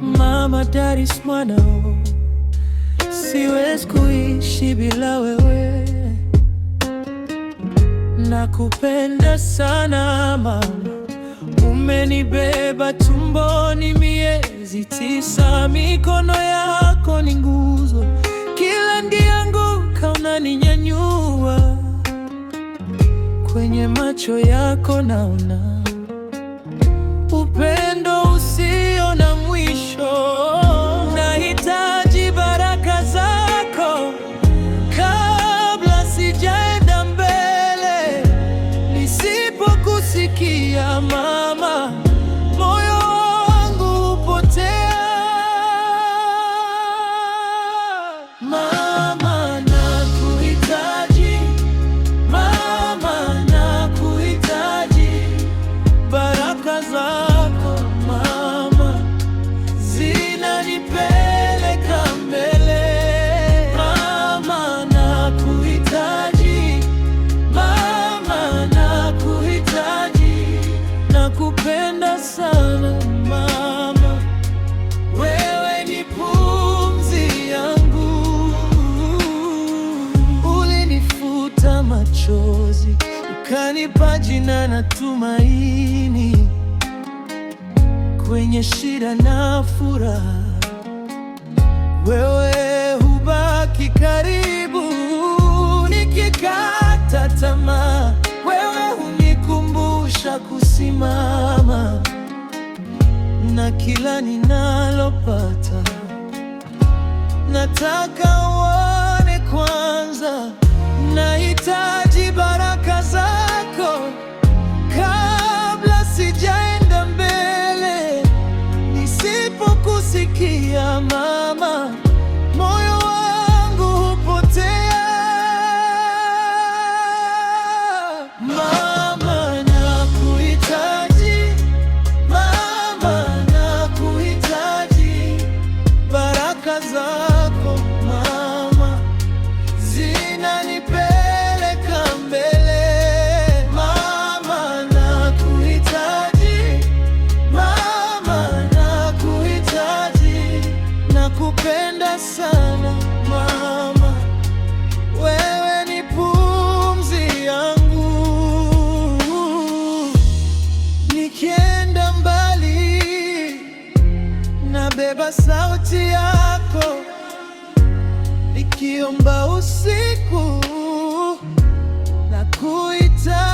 Mama Daris mwanao, siwezi kuishi bila wewe. Nakupenda sana mama, umenibeba tumboni miezi 9, mikono yako ni nguzo, kila nikianguka unaninyanyua. Kwenye macho yako naona upendo usio na mwisho. Nahitaji baraka zako kabla sijaenda mbele. Nisipokusikia mama, moyo wangu hupotea. Mama, nakuhitaji, mama, nakuhitaji. Baraka zako mama zinanipeleka mbele. Mama, nakuhitaji, mama, nakuhitaji. Nakupenda sana mama, wewe ni pumzi yangu. Ulinifuta machozi, ukanipa jina na tumaini. Kwenye shida na furaha, wewe hubaki karibu. Nikikata tamaa, wewe hunikumbusha kusimama, na kila ninalopata nataka uone kwanza. Nahitaji baraka zako kabla sijaenda mbele. Nisipokusikia mama, moyo wangu hupotea. Mama, nakuhitaji, mama, nakuhitaji. Baraka zako mama zinanipeleka mbele. Mama, nakuhitaji, mama, nakuhitaji. Nakupenda sana mama, wewe ni pumzi yangu. Nikienda mbali, nabeba sauti yako, nikiomba usiku nakuita.